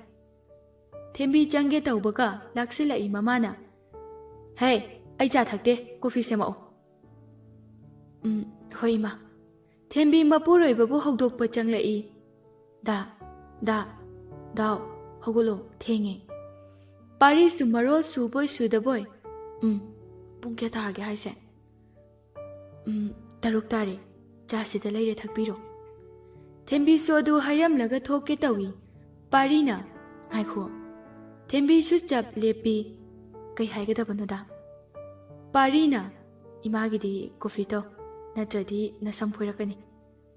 ꯊꯦꯝꯕꯤ ꯆꯪꯒꯦ ꯇꯧꯕꯒ ꯂꯥꯛꯁꯤꯜꯂꯛꯏ ꯃꯃꯥꯅ, "ꯍꯦ, ꯑꯩ ꯆꯥ ꯊꯛꯇꯦ, ꯀꯣꯐꯤ ꯁꯦꯝꯃꯛꯑꯣ꯫" "ꯎꯝ, ꯍꯣꯏ ꯏꯃꯥ꯫" ꯊꯦꯝꯕꯤ ꯃꯄꯨꯔꯣꯏꯕꯕꯨ ꯍꯧꯗꯣꯛꯄ ꯆꯪꯂꯛꯏ꯫ "ꯗꯥ, ꯗꯥ, ꯗꯥꯎ, ꯍꯧꯒꯠꯂꯣ, ꯊꯦꯡꯉꯦ꯫" ꯄꯥꯔꯤꯁꯨ ꯃꯔꯣꯜ ꯁꯨꯕꯣꯏ ꯁꯨꯗꯕꯣꯏ, "ꯎꯝ, ꯄꯨꯡ ꯀꯌꯥ ꯇꯥꯔꯒꯦ ꯍꯥꯏꯁꯦ?" "ꯎꯝ, ꯇꯔꯨꯛ ꯇꯥꯔꯦ꯫ ꯆꯥꯁꯤꯗ ꯂꯩꯔꯦ, ꯊꯛꯄꯤꯔꯣ꯫" ꯊꯦꯝꯕꯤꯁꯨ ꯑꯗꯨ ꯍꯥꯏꯔꯝꯂꯒ ꯊꯣꯛꯀꯦ ꯇꯧꯏ꯫ ꯄꯥꯔꯤꯅ, "ꯉꯥꯏꯈꯣ꯫" ꯊꯦꯝꯕꯤꯁꯨ ꯆꯞ ꯂꯦꯞꯄꯤ꯫ "ꯀꯩ ꯍꯥꯏꯒꯗꯕꯅꯣꯗ?" ꯄꯥꯔꯤꯅ, "ꯏꯃꯥꯒꯤꯗꯤ ꯀꯣꯐꯤ ꯇꯧ, ꯅꯠꯇ꯭ꯔꯗꯤ ꯅꯁꯝ ꯐꯣꯏꯔꯛꯀꯅꯤ꯫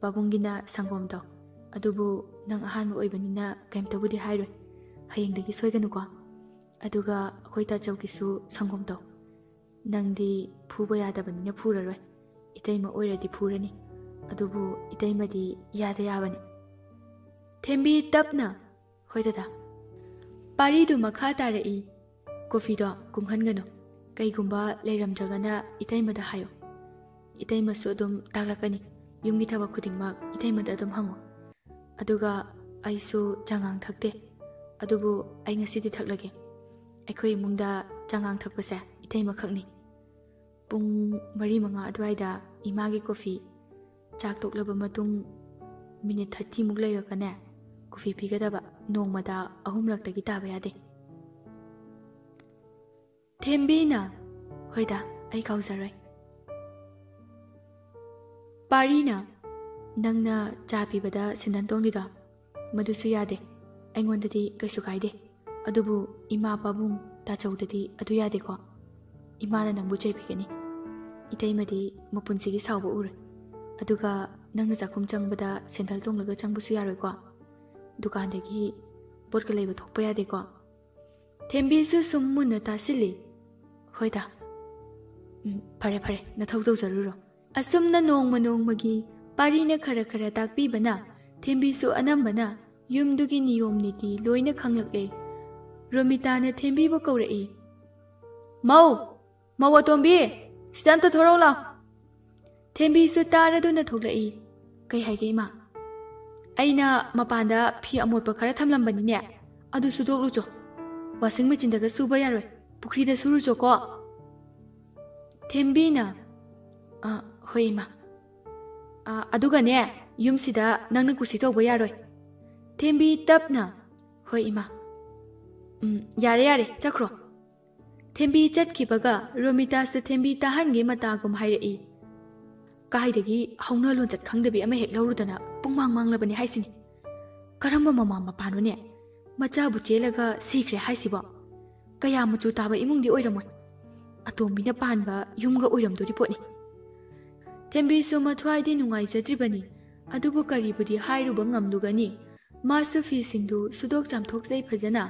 ꯄꯥꯕꯨꯡꯒꯤꯅ ꯁꯪꯒꯣꯝ ꯇꯧ꯫ ꯑꯗꯨꯕꯨ ꯅꯪ ꯑꯍꯥꯟꯕ ꯑꯣꯏꯕꯅꯤꯅ ꯀꯩꯝꯇꯕꯨꯗꯤ ꯍꯥꯏꯔꯣꯏ꯫ ꯍꯌꯦꯡꯗꯒꯤ ꯁꯣꯏꯒꯅꯨꯀꯣ꯫ ꯑꯗꯨꯒ ꯑꯩꯈꯣꯏ ꯇꯥꯆꯧꯒꯤꯁꯨ ꯁꯪꯒꯣꯝ ꯇꯧ꯫ ꯅꯪꯗꯤ ꯐꯨꯕ ꯌꯥꯗꯕꯅꯤꯅ ꯐꯨꯔꯔꯣꯏ꯫ ꯏꯇꯩꯃ ꯑꯣꯏꯔꯗꯤ ꯐꯨꯔꯅꯤ꯫ ꯑꯗꯨꯕꯨ ꯏꯇꯩꯃꯗꯤ ꯌꯥꯗ ꯌꯥꯕꯅꯤ꯫" ꯊꯦꯝꯕꯤ ꯇꯞꯅ, "ꯍꯣꯏ ꯗꯗꯥ꯫" ꯄꯥꯔꯤꯗꯨ ꯃꯈꯥ ꯇꯥꯔꯛꯏ꯫ "ꯀꯣꯐꯤꯗꯣ ꯀꯨꯡꯍꯟꯒꯅꯨ꯫ ꯀꯩꯒꯨꯝꯕ ꯂꯩꯔꯝꯗ꯭ꯔꯒꯅ ꯏꯇꯩꯃꯗ ꯍꯥꯏꯌꯨ꯫ ꯏꯇꯩꯃꯁꯨ ꯑꯗꯨꯝ ꯇꯥꯛꯂꯛꯀꯅꯤ꯫ ꯌꯨꯝꯒꯤ ꯊꯕꯛ ꯈꯨꯗꯤꯡꯃꯛ ꯏꯇꯩꯃꯗ ꯑꯗꯨꯝ ꯍꯪꯉꯨ꯫ ꯑꯗꯨꯒ ꯑꯩꯁꯨ ꯆꯉꯥꯡ ꯊꯛꯇꯦ꯫ ꯑꯗꯨꯕꯨ ꯑꯩ ꯉꯁꯤꯗꯤ ꯊꯛꯂꯒꯦ꯫ ꯑꯩꯈꯣꯏ ꯏꯃꯨꯡꯗ ꯆꯉꯥꯡ ꯊꯛꯄꯁꯦ ꯏꯇꯩꯃꯈꯛꯅꯤ꯫ ꯄꯨꯡ ꯃꯔꯤ ꯃꯉꯥ ꯑꯗꯨꯋꯥꯏꯗ ꯏꯃꯥꯒꯤ ꯀꯣꯐꯤ ꯆꯥꯛ ꯇꯣꯛꯂꯕ ꯃꯇꯨꯡ ꯃꯤꯅꯤꯠ ꯊꯥꯔꯇꯤꯃꯨꯛ ꯂꯩꯔꯒꯅꯦ, ꯀꯣꯐꯤ ꯄꯤꯒꯗꯕ, ꯅꯣꯡꯃꯗ ꯑꯍꯨꯝꯂꯛꯇꯒꯤ ꯇꯥꯕ ꯌꯥꯗꯦ꯫" ꯊꯦꯝꯕꯤꯅ, "ꯍꯣꯏꯗ, ꯑꯩ ꯀꯥꯎꯖꯔꯣꯏ꯫" ꯄꯥꯔꯤꯅ, "ꯅꯪꯅ ꯆꯥ ꯄꯤꯕꯗ ꯁꯦꯟꯗꯟ ꯇꯣꯡꯂꯤꯗꯣ, ꯃꯗꯨꯁꯨ ꯌꯥꯗꯦ꯫ ꯑꯩꯉꯣꯟꯗꯗꯤ ꯀꯩꯁꯨ ꯀꯥꯏꯗꯦ, ꯑꯗꯨꯕꯨ ꯏꯃꯥ, ꯄꯥꯕꯨꯡ, ꯇꯥꯆꯧꯗꯗꯤ ꯑꯗꯨ ꯌꯥꯗꯦꯀꯣ?" ꯏꯃꯥꯅ ꯅꯪꯕꯨ ꯆꯩꯕꯤꯒꯅꯤ꯫ ꯏꯇꯩꯃꯗꯤ ꯃꯄꯨꯟꯁꯤꯒꯤ ꯁꯥꯎꯕ ꯎꯔꯣꯏ꯫ ꯑꯗꯨꯒ ꯅꯪꯅ ꯆꯥꯛꯈꯨꯝ ꯆꯪꯕꯗ ꯁꯦꯟꯗꯜ ꯇꯣꯡꯂꯒ ꯆꯪꯕꯁꯨ ꯌꯥꯔꯣꯏꯀꯣ꯫ ꯗꯨꯀꯥꯟꯗꯒꯤ ꯄꯣꯠꯀ ꯂꯩꯕ ꯊꯣꯛꯄ ꯌꯥꯗꯦꯀꯣ꯫ ꯊꯦꯝꯕꯤꯁꯨ ꯁꯨꯝ ꯃꯨꯟꯅ ꯇꯥꯁꯤꯜꯂꯤ꯫ "ꯍꯣꯏꯗ꯫ ꯎꯝ, ꯐꯔꯦ, ꯐꯔꯦ, ꯅꯊꯧ ꯇꯧꯖꯔꯨꯔꯣ"꯫ ꯑꯁꯨꯝꯅ ꯅꯣꯡꯃ ꯅꯣꯡꯃꯒꯤ ꯄꯥꯔꯤꯅ ꯈꯔ ꯈꯔ ꯇꯥꯛꯄꯤꯕꯅ ꯊꯦꯝꯕꯤꯁꯨ ꯑꯅꯝꯕꯅ ꯌꯨꯝꯗꯨꯒꯤ ꯅꯤꯌꯣꯝ ꯅꯤꯇꯤ ꯂꯣꯏꯅ ꯈꯪꯂꯛꯂꯦ꯫ ꯔꯣꯃꯤꯇꯥꯅ ꯊꯦꯝꯕꯤꯕꯨ ꯀꯧꯔꯛꯏ꯫ "ꯃꯧ! ꯃꯧ ꯑꯇꯣꯝꯕꯤ! ꯁꯤꯗ ꯑꯝꯇ ꯊꯣꯔꯛꯎ ꯂꯥꯎ!" ꯊꯦꯝꯕꯤꯁꯨ ꯇꯥꯔꯗꯨꯅ ꯊꯣꯛꯂꯛꯏ꯫ "ꯀꯩ ꯍꯥꯏꯒꯦ, ꯏꯃꯥ?" "ꯑꯩꯅ ꯃꯄꯥꯟꯗ ꯐꯤ ꯑꯃꯣꯠꯄ ꯈꯔ ꯊꯝꯂꯝꯕꯅꯤꯅꯦ, ꯑꯗꯨ ꯁꯨꯗꯣꯛꯂꯨꯆꯣ꯫ ꯋꯥꯁꯤꯡ ꯃꯦꯆꯤꯟꯗꯒ ꯁꯨꯕ ꯌꯥꯔꯣꯏ, ꯄꯨꯈ꯭ꯔꯤꯗ ꯁꯨꯔꯨꯆꯣꯀꯣ꯫" ꯊꯦꯝꯕꯤꯅ, "ꯑ, ꯍꯣꯏ, ꯏꯃꯥ꯫ ꯑ, ꯑꯗꯨꯒꯅꯦ, ꯌꯨꯝꯁꯤꯗ ꯅꯪꯅ ꯀꯨꯁꯤ ꯇꯧꯕ ꯌꯥꯔꯣꯏ꯫" ꯊꯦꯝꯕꯤ ꯇꯞꯅ, "ꯍꯣꯏ, ꯏꯃꯥ꯫ ꯎꯝ, ꯌꯥꯔꯦ, ꯌꯥꯔꯦ, ꯆꯠꯈ꯭ꯔꯣ꯫" ꯊꯦꯝꯕꯤ ꯆꯠꯈꯤꯕꯒ ꯔꯣꯃꯤꯇꯥꯁꯨ ꯊꯦꯝꯕꯤ ꯇꯥꯍꯟꯒꯦ ꯃꯇꯥꯒꯨꯝ ꯍꯥꯏꯔꯛꯏ꯫ "ꯀꯥꯏꯗꯒꯤ ꯍꯧꯅ ꯂꯣꯟꯆꯠ ꯈꯪꯗꯕꯤ ꯑꯃ ꯍꯦꯛ ꯂꯧꯔꯨꯗꯅ ꯄꯨꯡꯃꯥꯡ ꯃꯥꯡꯂꯕꯅꯤ ꯍꯥꯏꯁꯤꯅꯤ꯫ ꯀꯔꯝꯕ ꯃꯃꯥ ꯃꯄꯥꯅꯣꯅꯦ? ꯃꯆꯥꯕꯨ ꯆꯦꯜꯂꯒ ꯁꯤꯈ꯭ꯔꯦ ꯍꯥꯏꯁꯤꯕꯣ? ꯀꯌꯥ ꯃꯆꯨ ꯇꯥꯕ ꯏꯃꯨꯡꯗꯤ ꯑꯣꯏꯔꯝꯃꯣꯏ꯫ ꯑꯇꯣꯝꯕꯤꯅ ꯄꯥꯟꯕ ꯌꯨꯝꯒ ꯑꯣꯏꯔꯝꯗꯣꯔꯤ ꯄꯣꯠꯅꯤ꯫" ꯊꯦꯝꯕꯤꯁꯨ ꯃꯊ꯭ꯋꯥꯏꯗꯤ ꯅꯨꯡꯉꯥꯏꯖꯗ꯭ꯔꯤꯕꯅꯤ, ꯑꯗꯨꯕꯨ ꯀꯔꯤꯕꯨꯗꯤ ꯍꯥꯏꯔꯨꯕ ꯉꯝꯂꯨꯒꯅꯤ? ꯃꯥꯁꯨ ꯐꯤꯁꯤꯡꯗꯨ ꯁꯨꯗꯣꯛ ꯆꯥꯝꯊꯣꯛꯆꯩ ꯐꯖꯅ꯫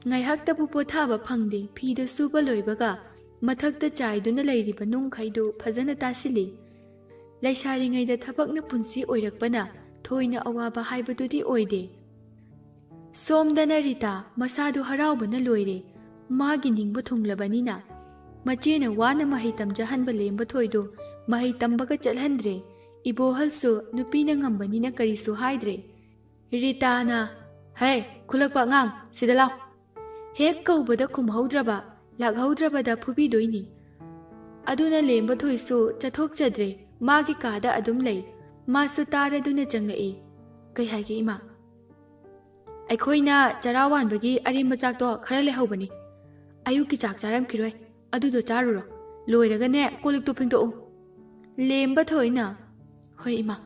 ꯉꯥꯏꯍꯥꯛꯇꯕꯨ ꯄꯣꯊꯥꯕ ꯐꯪꯗꯦ꯫ ꯐꯤꯗꯨ ꯁꯨꯕ ꯂꯣꯏꯕꯒ ꯃꯊꯛꯇ ꯆꯥꯏꯗꯨꯅ ꯂꯩꯔꯤꯕ ꯅꯨꯡꯈꯩꯗꯨ ꯐꯖꯅ ꯇꯥꯁꯤꯜꯂꯤ꯫ ꯂꯩꯁꯥꯔꯤꯉꯩꯗ ꯊꯕꯛꯅ ꯄꯨꯟꯁꯤ ꯑꯣꯏꯔꯛꯄꯅ ꯊꯣꯏꯅ ꯑꯋꯥꯕ ꯍꯥꯏꯕꯗꯨꯗꯤ ꯑꯣꯏꯗꯦ꯫ ꯁꯣꯝꯗꯅ ꯔꯤꯇꯥ ꯃꯁꯥꯗꯨ ꯍꯔꯥꯎꯕꯅ ꯂꯣꯏꯔꯦ꯫ ꯃꯥꯒꯤ ꯅꯤꯡꯕ ꯊꯨꯡꯂꯕꯅꯤꯅ ꯃꯆꯦꯅ ꯋꯥꯅ ꯃꯍꯩ ꯇꯝꯖꯍꯟꯕ ꯂꯦꯝꯕ ꯊꯣꯏꯗꯨ ꯃꯍꯩ ꯇꯝꯕꯒ ꯆꯠꯍꯟꯗ꯭ꯔꯦ꯫ ꯏꯕꯣꯍꯜꯁꯨ ꯅꯨꯄꯤꯅ ꯉꯝꯕꯅꯤꯅ ꯀꯔꯤꯁꯨ ꯍꯥꯏꯗ꯭ꯔꯦ꯫ ꯔꯤꯇꯥꯅ, "ꯍꯦ, ꯈꯨꯂꯛꯄ ꯑꯉꯥꯡ, ꯁꯤꯗ ꯂꯥꯎ!" ꯍꯦꯛ ꯀꯧꯕꯗ ꯈꯨꯝꯍꯧꯗ꯭ꯔꯕ, ꯂꯥꯛꯍꯧꯗ꯭ꯔꯕꯗ ꯐꯨꯕꯤꯗꯣꯏꯅꯤ꯫ ꯑꯗꯨꯅ ꯂꯦꯝꯕ ꯊꯣꯏꯁꯨ ꯆꯠꯊꯣꯛꯆꯗ꯭ꯔꯦ, ꯃꯥꯒꯤ ꯀꯥꯗ ꯑꯗꯨꯝ ꯂꯩ꯫ ꯃꯥꯁꯨ ꯇꯥꯔꯗꯨꯅ ꯆꯪꯂꯛꯏ꯫ "ꯀꯩ ꯍꯥꯏꯒꯦ, ꯏꯃꯥ?" "ꯑꯩꯈꯣꯏꯅ ꯆꯔꯥ ꯋꯥꯟꯕꯒꯤ ꯑꯔꯦꯝꯕ ꯆꯥꯛꯇꯣ ꯈꯔ ꯂꯩꯍꯧꯕꯅꯤ꯫ ꯑꯌꯨꯛꯀꯤ ꯆꯥꯛ ꯆꯥꯔꯝꯈꯤꯔꯣꯏ, ꯑꯗꯨꯗꯣ ꯆꯥꯔꯨꯔꯣ꯫ ꯂꯣꯏꯔꯒꯅꯦ, ꯀꯣꯜ ꯂꯤꯛꯇꯣ ꯐꯦꯡꯗꯣꯛꯎ꯫" ꯂꯦꯝꯕ ꯊꯣꯏꯅ, "ꯍꯣꯏ, ꯏꯃꯥ꯫"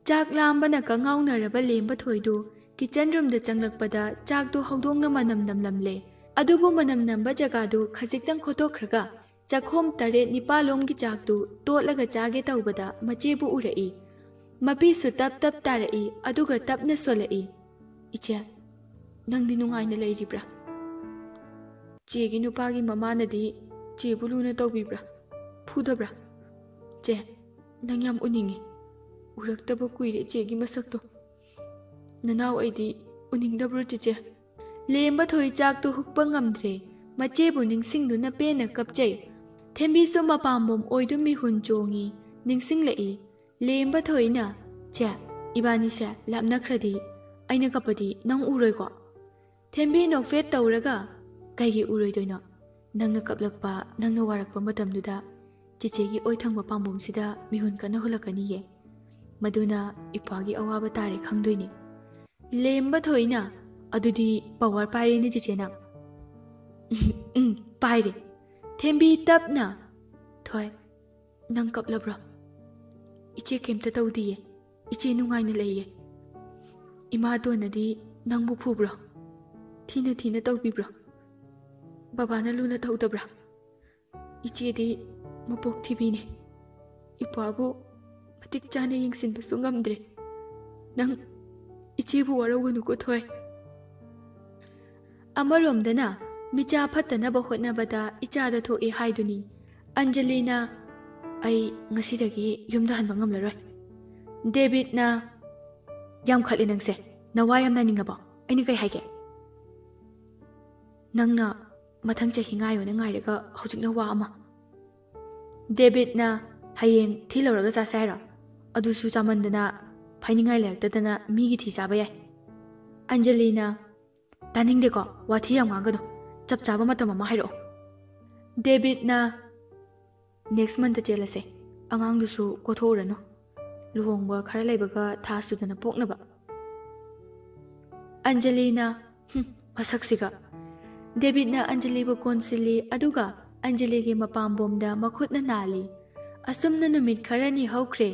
ꯆꯥꯛ ꯂꯥꯝꯕꯅ ꯀꯉꯥꯎꯅꯔꯕ ꯂꯦꯝꯕ ꯊꯣꯏꯗꯨ ꯀꯤꯆꯟ ꯔꯨꯝꯗ ꯆꯪꯂꯛꯄꯗ ꯆꯥꯛꯇꯨ ꯍꯧꯗꯣꯡꯅ ꯃꯅꯝ ꯅꯝꯂꯝꯂꯦ꯫ ꯑꯗꯨꯕꯨ ꯃꯅꯝ ꯅꯝꯕ ꯖꯒꯥꯗꯨ ꯈꯖꯤꯛꯇꯪ ꯈꯣꯠꯇꯣꯛꯈ꯭ꯔꯒ ꯆꯥꯛꯈꯣꯝ ꯇꯔꯦꯠ ꯅꯤꯄꯥꯜꯂꯣꯝꯒꯤ ꯆꯥꯛꯇꯨ ꯇꯣꯠꯂꯒ ꯆꯥꯒꯦ ꯇꯧꯕꯗ ꯃꯆꯦꯕꯨ ꯎꯔꯛꯏ꯫ ꯃꯄꯤꯁꯨ ꯇꯞ ꯇꯞ ꯇꯥꯔꯛꯏ, ꯑꯗꯨꯒ ꯇꯞꯅ ꯁꯣꯜꯂꯛꯏ꯫ "ꯏꯆꯦ, ꯅꯪꯗꯤ ꯅꯨꯡꯉꯥꯏꯅ ꯂꯩꯔꯤꯕ꯭ꯔꯥ? ꯆꯦꯒꯤ ꯅꯨꯄꯥꯒꯤ ꯃꯃꯥꯅꯗꯤ ꯆꯦꯕꯨ ꯂꯨꯅ ꯇꯧꯕꯤꯕ꯭ꯔꯥ? ꯐꯨꯗꯕ꯭ꯔꯥ? ꯆꯦ, ꯅꯪ ꯌꯥꯝ ꯎꯅꯤꯡꯉꯤ꯫ ꯎꯔꯛꯇꯕ ꯀꯨꯏꯔꯦ ꯆꯦꯒꯤ ꯃꯁꯛꯇꯣ꯫ ꯅꯅꯥꯎ ꯑꯩꯗꯤ ꯎꯅꯤꯡꯗꯕ꯭ꯔꯣ ꯆꯦꯆꯦ?" ꯂꯦꯝꯕ ꯊꯣꯏ ꯆꯥꯛꯇꯨ ꯍꯨꯛꯄ ꯉꯝꯗ꯭ꯔꯦ꯫ ꯃꯆꯦꯕꯨ ꯅꯤꯡꯁꯤꯡꯗꯨꯅ ꯄꯦꯟꯅ ꯀꯞꯆꯩ꯫ ꯊꯦꯝꯕꯤꯁꯨ ꯃꯄꯥꯝꯕꯣꯝ ꯑꯣꯏꯗꯨ ꯃꯤꯍꯨꯟ ꯆꯣꯡꯉꯤ꯫ ꯅꯤꯡꯁꯤꯡꯂꯛꯏ꯫ ꯂꯦꯝꯕ ꯊꯣꯏꯅ, "ꯆꯦ, ꯏꯕꯥꯅꯤꯁꯦ ꯂꯥꯞꯅꯈ꯭ꯔꯗꯤ ꯑꯩꯅ ꯀꯞꯄꯗꯤ ꯅꯪ ꯎꯔꯣꯏꯀꯣ?" ꯊꯦꯝꯕꯤ ꯅꯣꯛꯐꯦꯠ ꯇꯧꯔꯒ, "ꯀꯩꯒꯤ ꯎꯔꯣꯏꯗꯣꯏꯅꯣ? ꯅꯪꯅ ꯀꯞꯂꯛꯄ, ꯅꯪꯅ ꯋꯥꯔꯛꯄ ꯃꯇꯝꯗꯨꯗ ꯆꯦꯆꯦꯒꯤ ꯑꯣꯏ ꯊꯪꯕ ꯄꯥꯝꯕꯣꯝꯁꯤꯗ ꯃꯤꯍꯨꯟ ꯀꯟꯅ ꯍꯨꯜꯂꯛꯀꯅꯤꯌꯦ꯫ ꯃꯗꯨꯅ ꯏꯄ꯭ꯋꯥꯒꯤ ꯑꯋꯥꯕ ꯇꯥꯔꯦ ꯈꯪꯗꯣꯏꯅꯦ꯫" ꯂꯦꯝꯕ ꯊꯣꯏꯅ, "ꯑꯗꯨꯗꯤ ꯄꯋꯥꯔ ꯄꯥꯏꯔꯦꯅꯦ ꯆꯦꯆꯦꯅ꯫" "ꯎꯝ, ꯄꯥꯏꯔꯦ꯫" ꯊꯦꯝꯕꯤ ꯇꯞꯅ, "ꯊꯣꯏ, ꯅꯪ ꯀꯞꯂꯕ꯭ꯔꯣ?" "ꯏꯆꯦ ꯀꯩꯝꯇ ꯇꯧꯗꯤꯌꯦ꯫ ꯏꯆꯦ ꯅꯨꯡꯉꯥꯏꯅ ꯂꯩꯌꯦ꯫ ꯏꯃꯥꯇꯣꯟꯅꯗꯤ ꯅꯪꯕꯨ ꯐꯨꯕ꯭ꯔꯣ? ꯊꯤꯅ ꯊꯤꯅ ꯇꯧꯕꯤꯕ꯭ꯔꯣ? ꯕꯕꯥꯅ ꯂꯨꯅ ꯇꯧꯗꯕ꯭ꯔꯥ? ꯏꯆꯦꯗꯤ ꯃꯄꯣꯛ ꯊꯤꯕꯤꯅꯦ꯫ ꯏꯄ꯭ꯋꯥꯕꯨ ꯃꯇꯤꯛ ꯆꯥꯅ ꯌꯦꯡꯁꯤꯟꯕꯁꯨ ꯉꯝꯗ꯭ꯔꯦ꯫ ꯅꯪ ꯏꯆꯦꯕꯨ ꯋꯥꯔꯧꯒꯅꯨꯀꯣ ꯊꯣꯏ꯫" ꯑꯃꯔꯣꯝꯗꯅ ꯃꯤꯆꯥ ꯐꯠꯇꯅꯕ ꯍꯣꯠꯅꯕꯗ ꯏꯆꯥꯗ ꯊꯣꯛꯏ ꯍꯥꯏꯗꯨꯅꯤ꯫ ꯑꯟꯖꯂꯤꯅ, "ꯑꯩ ꯉꯁꯤꯗꯒꯤ ꯌꯨꯝꯗ ꯍꯟꯕ ꯉꯝꯂꯔꯣꯏ꯫" ꯗꯦꯕꯤꯠꯅ, "ꯌꯥꯝ ꯈꯠꯂꯦ ꯅꯪꯁꯦ꯫ ꯅꯋꯥ ꯌꯥꯝ ꯅꯥꯅꯤꯡꯉꯕꯣ? ꯑꯩꯅ ꯀꯩ ꯍꯥꯏꯒꯦ? ꯅꯪꯅ ꯃꯊꯪ ꯆꯍꯤ ꯉꯥꯏꯌꯣꯅ ꯉꯥꯏꯔꯒ ꯍꯧꯖꯤꯛꯅ ꯋꯥ ꯑꯃ꯫" ꯗꯦꯕꯤꯠꯅ, "ꯍꯌꯦꯡ ꯊꯤ ꯂꯧꯔꯒ ꯆꯥꯁꯦ ꯍꯥꯏꯔꯣ? ꯑꯗꯨꯁꯨ ꯆꯥꯃꯟꯗꯅ ꯐꯥꯏꯅꯤꯡꯉꯥꯏ ꯂꯩꯔꯛꯇꯗꯅ ꯃꯤꯒꯤ ꯊꯤ ꯆꯥꯕ ꯌꯥꯏ꯫" ꯑꯟꯖꯂꯤꯅ, "ꯇꯥꯅꯤꯡꯗꯦꯀꯣ, ꯋꯥꯊꯤ ꯌꯥꯝ ꯉꯥꯡꯒꯅꯨ꯫ ꯆꯞ ꯆꯥꯕ ꯃꯇꯝ ꯑꯃ ꯍꯥꯏꯔꯛꯑꯣ꯫" ꯗꯦꯕꯤꯠꯅ, "Next month ꯆꯦꯜꯂꯁꯦ꯫ ꯑꯉꯥꯡꯗꯨꯁꯨ ꯀꯣꯊꯣꯛꯎꯔꯅꯨ꯫ ꯂꯨꯍꯣꯡꯕ ꯈꯔ ꯂꯩꯕꯒ ꯊꯥ ꯁꯨꯗꯅ ꯄꯣꯛꯅꯕ꯫" ꯑꯟꯖꯂꯤꯅ, "ꯍꯨꯝ, ꯃꯁꯛꯁꯤꯒ꯫" ꯗꯦꯕꯤꯠꯅ ꯑꯟꯖꯂꯤꯕꯨ ꯀꯣꯟꯁꯤꯜꯂꯤ, ꯑꯗꯨꯒ ꯑꯟꯖꯂꯤꯒꯤ ꯃꯄꯥꯝꯕꯣꯝꯗ ꯃꯈꯨꯠꯅ ꯅꯥꯜꯂꯤ꯫ ꯑꯁꯨꯝꯅ ꯅꯨꯃꯤꯠ ꯈꯔꯅꯤ ꯍꯧꯈ꯭ꯔꯦ꯫